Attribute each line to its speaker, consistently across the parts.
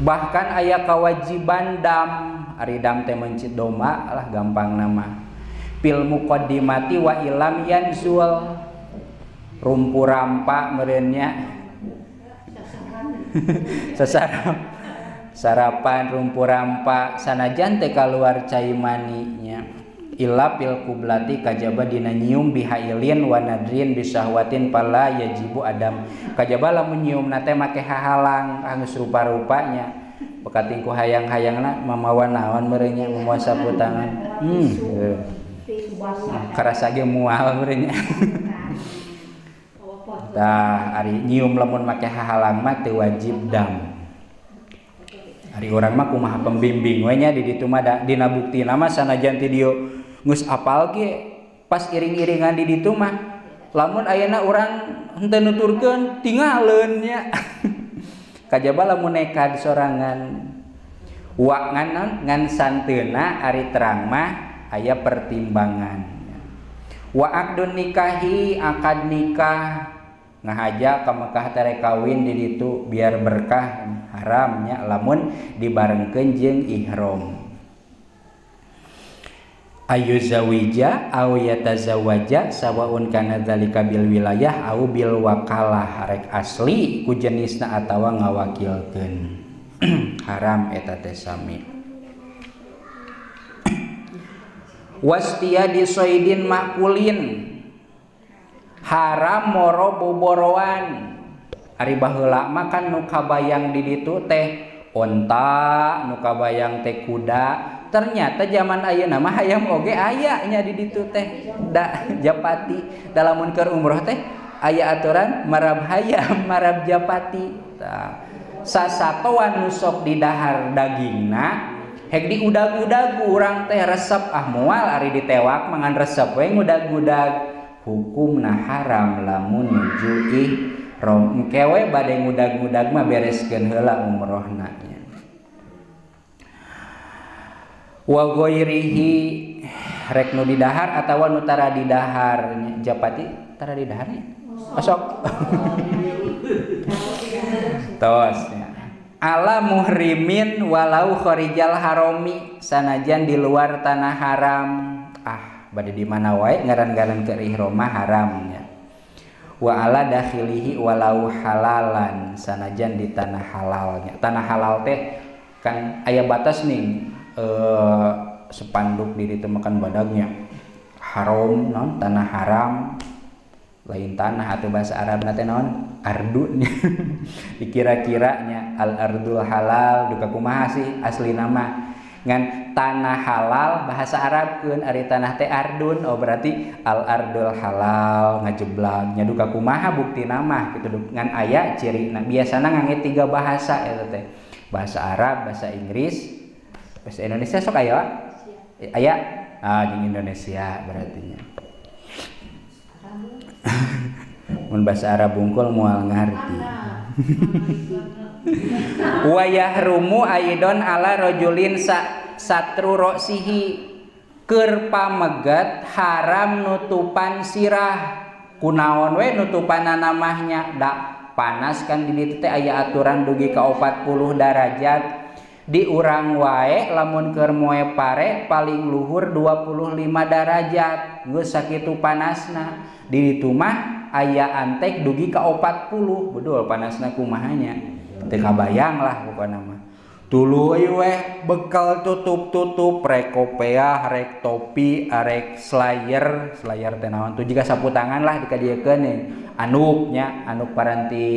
Speaker 1: Bahkan aya kewajiban dam, ari dam teh mencit domba lah gampang nama. Fil muqaddimati wa ilam yanzul, rumpu rampa meureun nya. Sasarap sarapan rumpu rampa sanajan teh kaluar cai maninya. Illa fil kublati kajaba dina nyium bihailin wa nadrin bisahwatin pala yajibu adam. Kajaba lamun nyiumna teh make hahalang geus rupa-rupanya. Pekating ku hayang-hayangna mamawa naon meureun nya, mamawa sapu tangan. Karasa ge mual meureun nya. Tah ari nyium lamun make hahalang mah teu wajib dam. Ari urang mah kumaha pembimbing we nya di ditu mah dina buktina mah sanajan ti dieu geus apal ge pas iring-iringan di ditu mah lamun ayeuna urang henteu nuturkeun tingaleun nya. Kajaba lamun nekad sorangan wa ngan ngan santeuna ari terang mah aya pertimbangan. Wa aqdun nikahi, akad nikah ngahaja ka Mekah tere kawin di ditu biar berkah haramnya lamun dibarengkeun jeung ihram. Ayu zawija au yatazawaja sawaun kana dzalika bil wilayah au bil wakalah, rek asli ku jenisna atawa ngawakilkeun. Haram eta teh sami. Wastiyadi soidin makulin, haram moro boboroan. Ari baheula mah kan nu kabayang di ditu teh onta, nu kabayang teh kuda. Ternyata zaman ayeuna mah hayam oge aya nya di ditu teh da japati. Da lamun keur umroh teh aya aturan marab hayam, marab japati. Tah sasatoan nu sok didahar dagingna hek diudag-udag urang teh resep, ah moal ari ditewak mangan resep we ngudag-udag. Hukumna haram lamun nuju ihram. Engke we bade ngudag-ngudag mah bereskeun heula umrohna nya. Wa ghairihi, rek nu didahar atawa nu tara didahar nya. Japati tara didahar nya? Osok. Tos nya. Ala muhrimin walau kharijal harami, sanajan di luar tanah haram. Ah bade di mana wae ngaran-ngaran keur ihram mah haramnya. Wa ala dakhilihi walau halalan, sanajan di tanah halalnya. Tanah halal teh kan aya batas nih, sepanduk di ditu makan badagnya haram non, tanah haram lain tanah atau bahasa Arab teh naon ardu. Dikira-kiranya al ardul halal duka kumaha sih asli nama ngan tanah halal bahasa Arab keun ari tanah teh ardun, oh berarti al ardul halal ngajeblagnya duka kumaha bukti nama gitu ngan aya cirina. Biasana ngangge tiga bahasa eta teh, bahasa Arab, bahasa Inggris, bahasa Indonesia. Sok aya aya ah jeung Indonesia berarti nya. Mun bahasa Arab bungkul moal ngarti. Wa yahrumu aidon ala rajulin satru roksihi, keur pamegat haram nutupan sirah. Kunaon we nutupanana namahnya da panas kan di ditu teh aya aturan dugi ka 40 derajat. Di urang wae lamun keur moe pare paling luhur 25 derajat geus sakitu panasna. Di ditu mah aya antek dugi ka 40, bedul panasna kumahanya teu kabayang lah pokona mah. Tuluy we bekal tutup-tutup, rek kopeah, rek topi, rek slayer, slayer teh naon tuh jiga sapu tangan lah dikadiekeun anuk nya, anuk paranti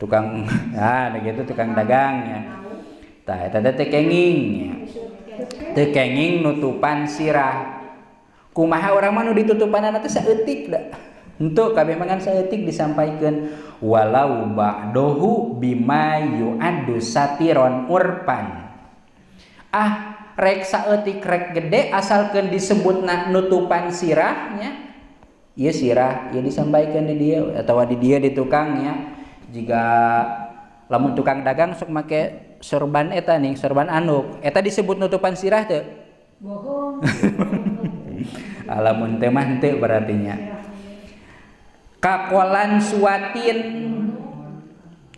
Speaker 1: tukang ah gitu tukang dagangnya. Tah eta teh teu kenging nya. Teu kenging nutupan sirah. Kumaha urang mah nu ditutupanana teh saeutik da. Henteu kabeh mah ngan saeutik disampaikeun walau ba'dohu bima yu'addu satiron urpan. Ah rek saeutik rek gede asalkeun disebutna nutupan sirahnya. Ieu sirah ieu disampaikeun di dieu atawa di dieu di tukangnya. Jika lamun tukang dagang sok make sorban eta nih, sorban anuk. Eta disebut nutupan sirah teu?
Speaker 2: Bohong.
Speaker 1: Lamun teu mah henteu berarti nya. Kakolan suatin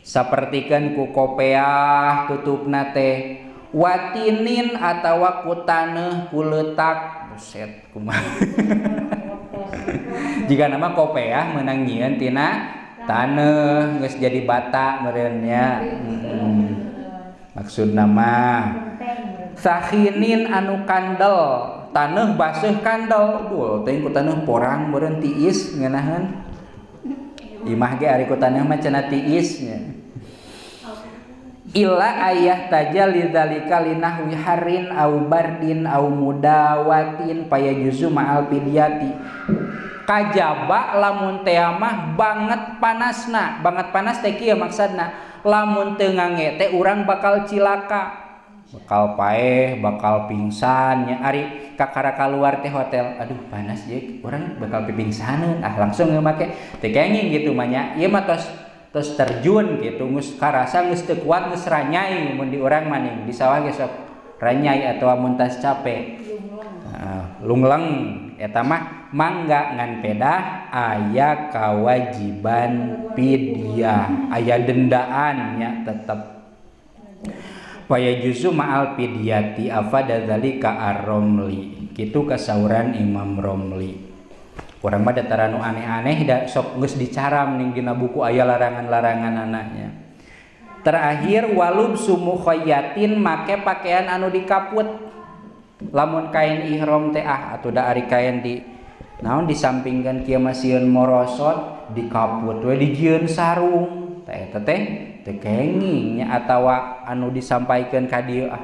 Speaker 1: Sapertikeun ku kopeah tutupna teh watinin atawa ku taneuh ku leutak buset kumaha. Jika nama kopeah meunang nyieun tina taneuh geus jadi bata meureun nya. Maksudna mah sakhinin anu kandel taneuh baseuh kandel dul teuing ku taneuh porang meureun tiis ngeunaheun imah ge ari ku taneuh mah cenah tiis nya. Illa ayah taja lidzalika linahwi harin au bardin au mudawatin payajuzu ma'al fidyati. Kajaba lamun teh mah banget panasna, banget panas teh kieu maksudna lamun teu ngange teh urang bakal cilaka, bakal paeh, bakal pingsan nya. Ari kakara kaluar teh hotel, aduh panas ye, urang bakal pipingsaneun, ah langsung make teh kenging gitu mah nya. Ieu mah tos terjun gitu, geus karasa geus teu kuat geus ranyai mun di urang maning di sawah ge sok ranyai atawa mun tas capek. Lungleng eta mah mangga ngan pedah aya kawajiban fidyah, aya dendaan nya tetep. Fayajuzu ma'al fidyati afada dzalika ar-Romli. Kitu kasauran Imam Romli. Urang mah datara nu aneh-aneh da sok geus dicaram ning dina buku aya larangan-larangan anaknya. Terakhir walub sumukhayyatin make pakaian anu dikaput. Lamun kain ihram teh ah atuh da ari kain di naon disampingkeun kieu mah sieun morosot dikaput we dijieun sarung teh eta teh teu kenging nya atawa anu disampaikeun ka dieu ah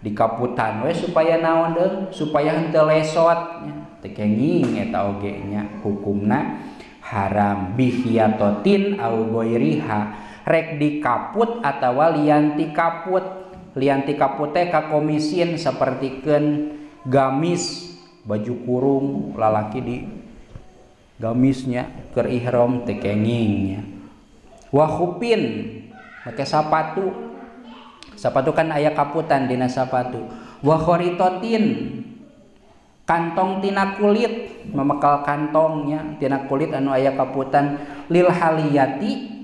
Speaker 1: dikaputan we supaya naon deung supaya henteu lesot nya teu kenging eta oge nya hukumna haram bihiyatotin au ghairiha rek dikaput atawa lian ti kaput. Lian ti kaput teh kakomisin sapertikeun gamis baju kurung lalaki di gamisnya keur ihram teu kenging nya. Wa khupin make sapatu, sapatu kan aya kaputan dina sapatu. Wa khoritotin kantong tina kulit, memekal kantongnya tina kulit anu aya kaputan. Lil haliyati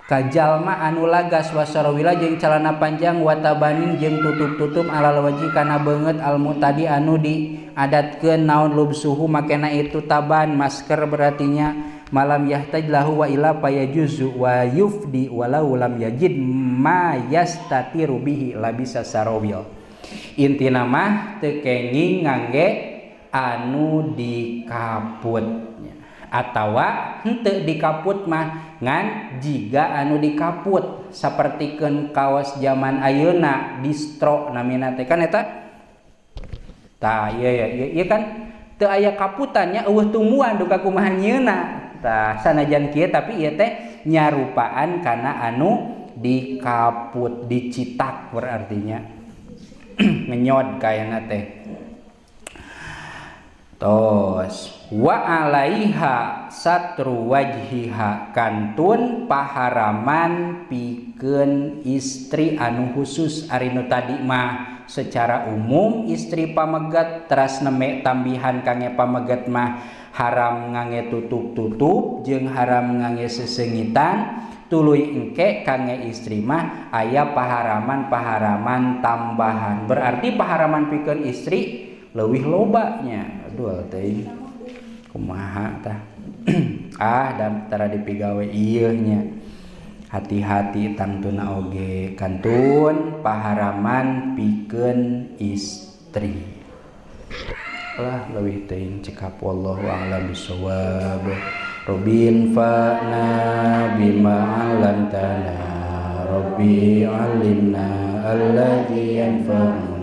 Speaker 1: kajalma anu lagas wasarawila jeung calana panjang watabanin jeung tutup-tutup alal waji kana beungeut almutadi anu diadatkeun naon lubsuhu makena itu taban masker berartinya malam yahtaj lahu wa ila payajuzu wa yufdi walau lam yajid ma yastatiru bihi labisa sarawil. Intina mah teu kenging ngangge anu dikaput atawa henteu dikaput mah ngan jiga anu dikaput sapertikeun kaos zaman ayeuna distro namina teh kan eta tah ieu ya ieu kan teu aya kaputannya eueuh tumuan duka kumaha nyieuna tah sanajan kieu tapi ieu teh nyarupaan kana anu dikaput dicitak berartinya ngenyod kayana teh. Tos wa alaiha satru wajhiha kantun paharaman pikeun istri anu khusus. Ari nu tadi mah secara umum istri pamegat teras neme tambihan kange pamegat mah haram ngange tutup-tutup jeung haram ngange sesengitan tuluy engke kange istri mah aya paharaman-paharaman tambahan. Berarti paharaman pikeun istri leuwih lobanya. Aduh teh kumaha tah ah dan tara dipigawe ieu nya hati-hati tangtuna oge kantun paharaman pikeun istri lah leuwih teuing cekap. Wallahu a'lam bissawab. Robin fa'na bima 'allamtana Rabbi 'allimna alladzi yanfa'una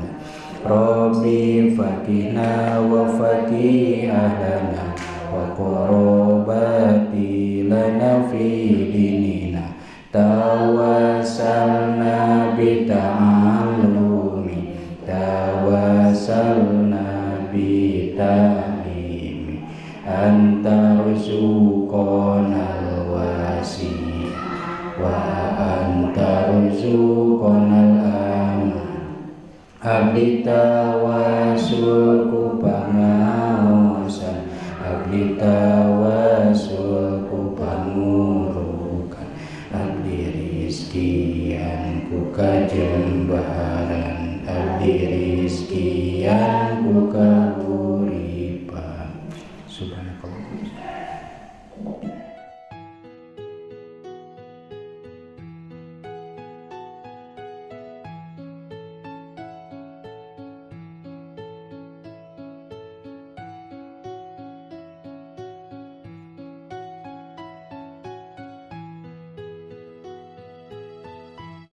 Speaker 1: Rabbi fakihna wa fakih ahlana wa qurabati lana fi dinina tawassalna bi ta'allumi tawassalna bi ta'limi anta ruzuqanal wasi wa anta ruzuqanal aman. Abdi tawasul ku pangaosan, abdi tawasul ku pangurukan, abdi Rizkian ku kajembaran, abdi rizkian ku ka.